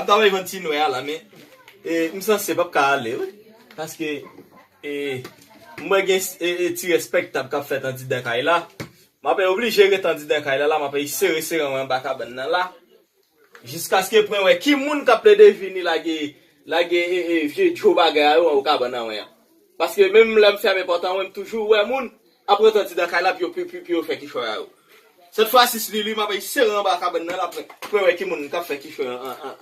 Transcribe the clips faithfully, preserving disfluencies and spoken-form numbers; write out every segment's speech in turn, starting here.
Travay vann ti nwè a la, men, e, m sanse p ap ka ale, wi. Paske, e, mwen gen, e, e, ti respektab k ap fèt andidan kay la. M ap oblije ret andidan kay la, la, m ap sere sere anba kabann nan la. Jiskaske pou mwen wè ki moun k ap plede vini lage, lage, e, e, vye djo bagay a yo anwo kabann nan mwen an. Paske menm lè m fèmen pòt an, mwen m toujou wè moun ap ret andidan kay la pou yo, pou, pou, pou yo fè kichòy a yo. Sèt fwa si, li, li, m ap sere anba kabann nan la pou, pou mwen wè ki moun k ap fè kichòy an, an, an,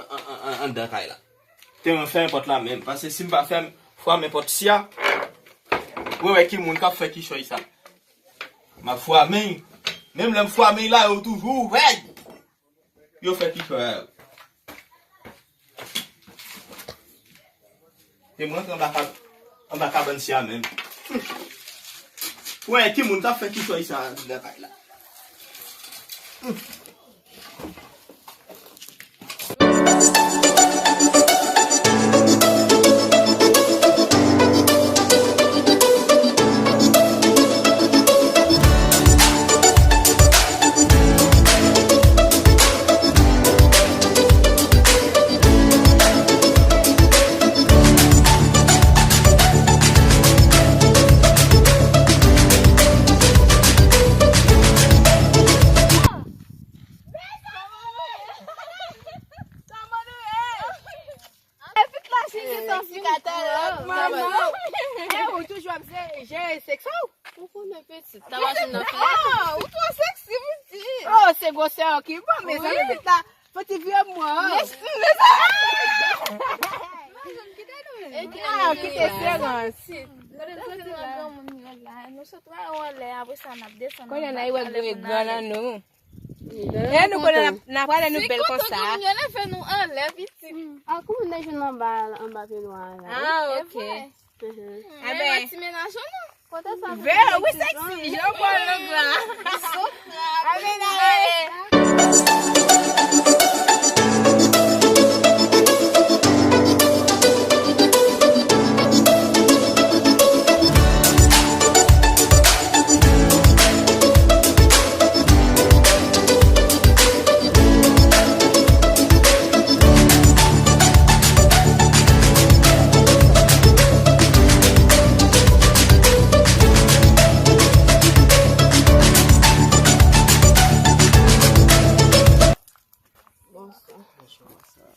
an, an, an, anndan kay la. Te mwen fèmen pòt la menm, paske si m pa fèmen, fwamen pòt si a, pou mwen wè ki moun k ap fè kichòy sa. M ap fwamen. Menm lè m fwamen la, yo toujou ouvè. Yo fè kichòy a yo. E mwen rantre anba kab-, anba kabann si a menm. Wè, ki moun k ap fè kichòy sa anndan kay la? Ou konnen pitit, ta machin nan fè. Oh, ou twò seksi, pitit. Oh, se gwosè an ki bon, mezanmi, pitit la. Fò ti vye mwen. Mezanmi. Ah, kite serans. Nou sot wè anlè, apre sa n ap desann. Konnen n a wè gwo gran nan nou. E nou konnen n ap, n ap prale nou bèl konsa. Yo leve nou anlè, pitit. Ah, kouman n te jwenn anba, anba pye nwa a la? Ah, ok. Mhm. Ebyen, ti menaj ou non? Kote sa? Vre, wi, seksi, jan w pran lang la. Sot la. Amen, amen. Bonswa. Bonswa.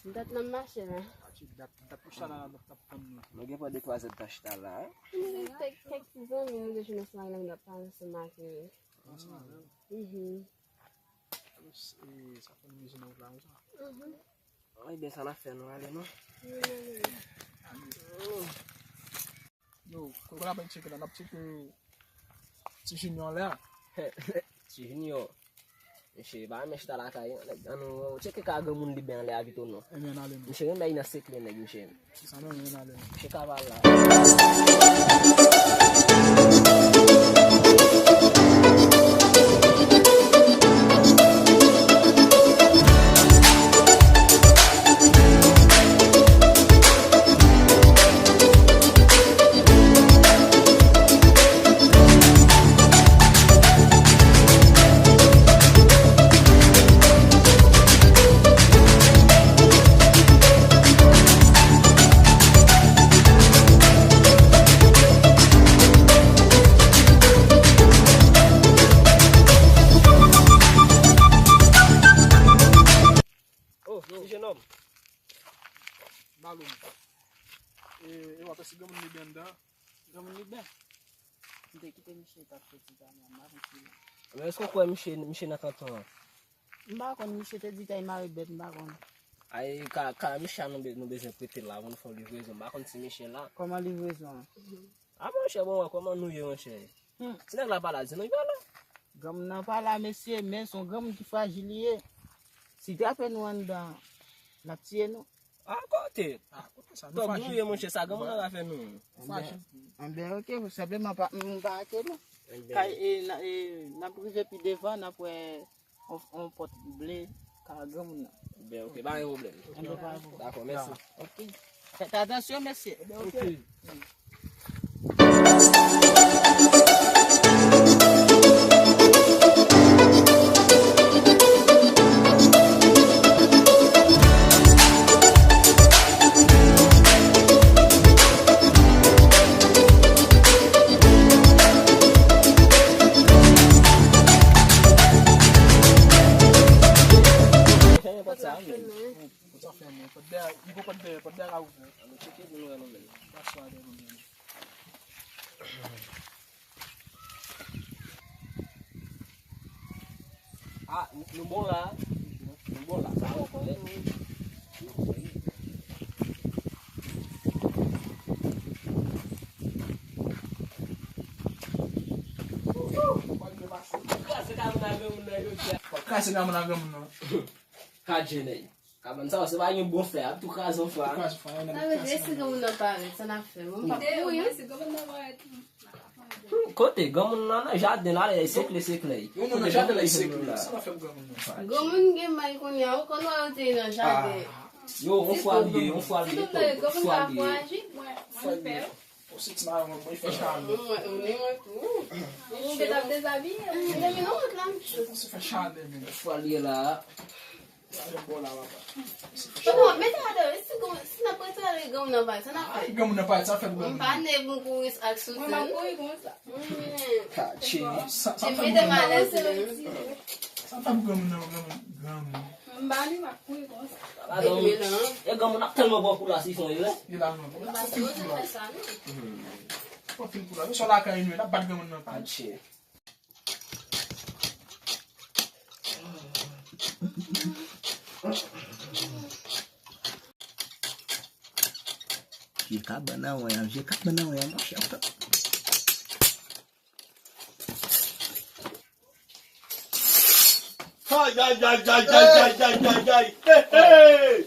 M t ap nan mache la. A, ti dat, dat pou sa la, t ap tann nou. Nou gen pran de twa zèd ta chita la, hein? Nou gen kèk, kèk ti zanmi nou te jwenn ansanm avè nou, n ap pale ansanm avè yo. Ansanm avè yo? Mhm. E, sa fè nou bezwen nan wout la konsa? Mhm. Ebyen, sa n ap fè, nou ale, non? Nou, kote n ap tcheke la, n ap tcheke Ti Junior anlè a. Ti Junior. Mesye, pa menm chita lakay, nèg, ann nou tcheke ka granmoun li byen anlè a vit ou non. Ebyen, n ale, non. Mesye, renmen nan sekle nèg, mesye. Se sa menm, renmen nan ale, non. Mesye ka pale la. Oh, ti jenòm. Balo m. E, e w ap si granmoun li byen anndan. Granmoun li byen. M te kite misye t ap fè ti zame a, m pa konn si. Men èske w kwè misye, misye nan kanton an? M pa konn, misye te di kay mare bèt, m pa konn. Ay, ka, ka misye a nou be-, nou bezwen prete l la, pou nou fè yon livrezon. M pa konn si misye la. Kòman livrezon an? A monchè, bon, wè kòman nou ye, monchè. Hmm. Ti nèg la pa la, di nou, li pa la. Granmoun nan pa la, mesye, men se yon granmoun ki frajil li ye. Si l trape nou anndan, l ap tiye nou. A kote? A kote sa? Nou frajil. Tòg nou ye, monchè, sa granmoun nan ka fè nou. Frajil. Anben, anben, ok, senpleman pa, m pa ake nou. Anben. Kay, e, n a, e, n ap rive pi devan, n ap wè yon, yon pòt ble ka granmoun nan. Ben, ok, pa gen pwoblèm. Anben, pa gen pwoblèm. Dakò, mèsi. Ok. Fèt atansyon, mesye. Ben, ok. Ok. Pòt dèyè, pòt dèyè ka ouvè. Ann tcheke pou nou wè nou menm. Pase a dèyè nou menm. Ah, nou bon la. Nou bon la. Sa bon, bon. Kraze kabann a granmoun nan jodi a. Kraze kabann a granmoun nan. Ka djenèy. Kabann sa, se pa gen bon fè, ap tou kraze yon fwa. Tou kraze yon fwa, sa vle di, si granmoun nan parèt, sa n ap fè? Mwen pa kouri. Hmm, kote? Granmoun nan nan jaden la, lè sekle, sekle. Granmoun nan jaden la, sekle. Sa n ap fè pou granmoun nan? Granmoun gen may kounye a, ou konn wè yo te nan jaden. Yo, yon fwa l ye, yon fwa l ye, yon fwa l ye. Granmoun pa pou aji, mwen, mwen pè. Ou se ti mayon, mwen, mwen fè chalè. Mwen, mwen, mwen tou. Ou gen t ap dezabiye? Mezanmi, non, mwen la. Ou se fè chalè, men. Fwa l ye la. Chalè bò la, papa. Papa, mete atò, si granm-, si n ap prete ale granmoun nan parèt, sa n ap fè? Ay, granmoun nan parèt, sa fè pou granmoun nan. Mwen pa ne pou kouri ak soutyen. Mwen pa kouri konsa. Kache. Sa, sa fè mete m alèz menm. Sa fè pou granmoun nan, granmoun, granmoun. M ba li, m ap kouri konsa. Gade, e granmoun ap tèlman pran kou la, si fon yo, wi. Li la, non. Li pa sipoze fè sa, non. Pran pil kou la. Misye lakay nou, l ap bat granmoun nan pil. Atchè. Vye kabann an wè, vye kabann an wè, monchè. Ay, ay, ay, ay, ay, ay, ay, ay, ay. Hey, hey.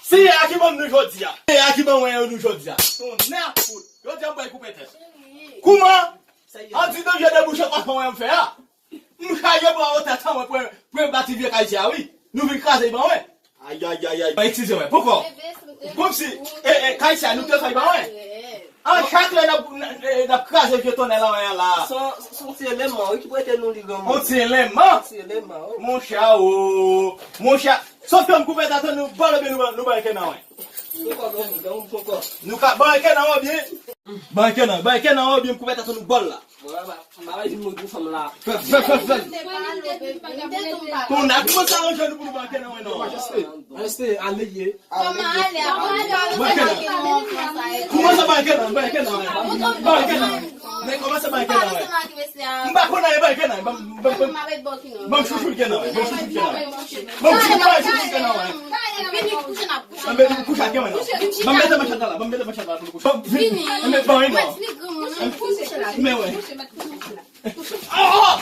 Si a ki ban nou jodi a. Si a ki ban mwen yo nou jodi a. Tonnè fout. Jodi a m pral koupe tèt. Kouman? An di danje debouche pa fè mwen m fè a. M chaje bwa otè tan mwen pou, pou m bati vye kay sa, wi. Nou vin kraze ban mwen. Ay, ay, ay, ay. Eskize mwen, poko. Kòmsi, e, e, kay sa, nou te fè ban mwen. An chak lè n ap, n, e, n ap kraze vye tonnè la, la. Se yon, se yon ti eleman, wi, ki prete nou li granmoun. Yon ti eleman? Yon ti eleman, wi. Monchè, o. Monchè, sòf ke m koupe tèt nou, bòl oubyen nou, nou ban kè nan mwen. Poko, granmoun, granmoun, poko. Nou ka ban kè nan mwen, byen. Ban kè nan, ban kè nan, oubyen m koupe tèt nou bòl la. Bon, la, ba, m pa vin mouri pou fanm la. Fè, fè, fè, fè. Kon a koumanse aranje nou pou nou ban kè nan, non. Majeste, majeste, ale ye. Ban kè nan. Koumanse ban kè nan, ban kè nan. Ban kè nan. Men koumanse ban kè nan. M pa konn anyen ban kè nan. Ban, ban, ban. Ban m chouchout kè nan, ban m chouchout kè nan. Ban m chouchout, ban m chouchout kè nan. Anben, nou kouche ak mwen, non. Ban m mete manchèt la, ban m mete manchèt la pou nou kouche. Ban m, vini. Anben, ban, non. Men wè. Ah!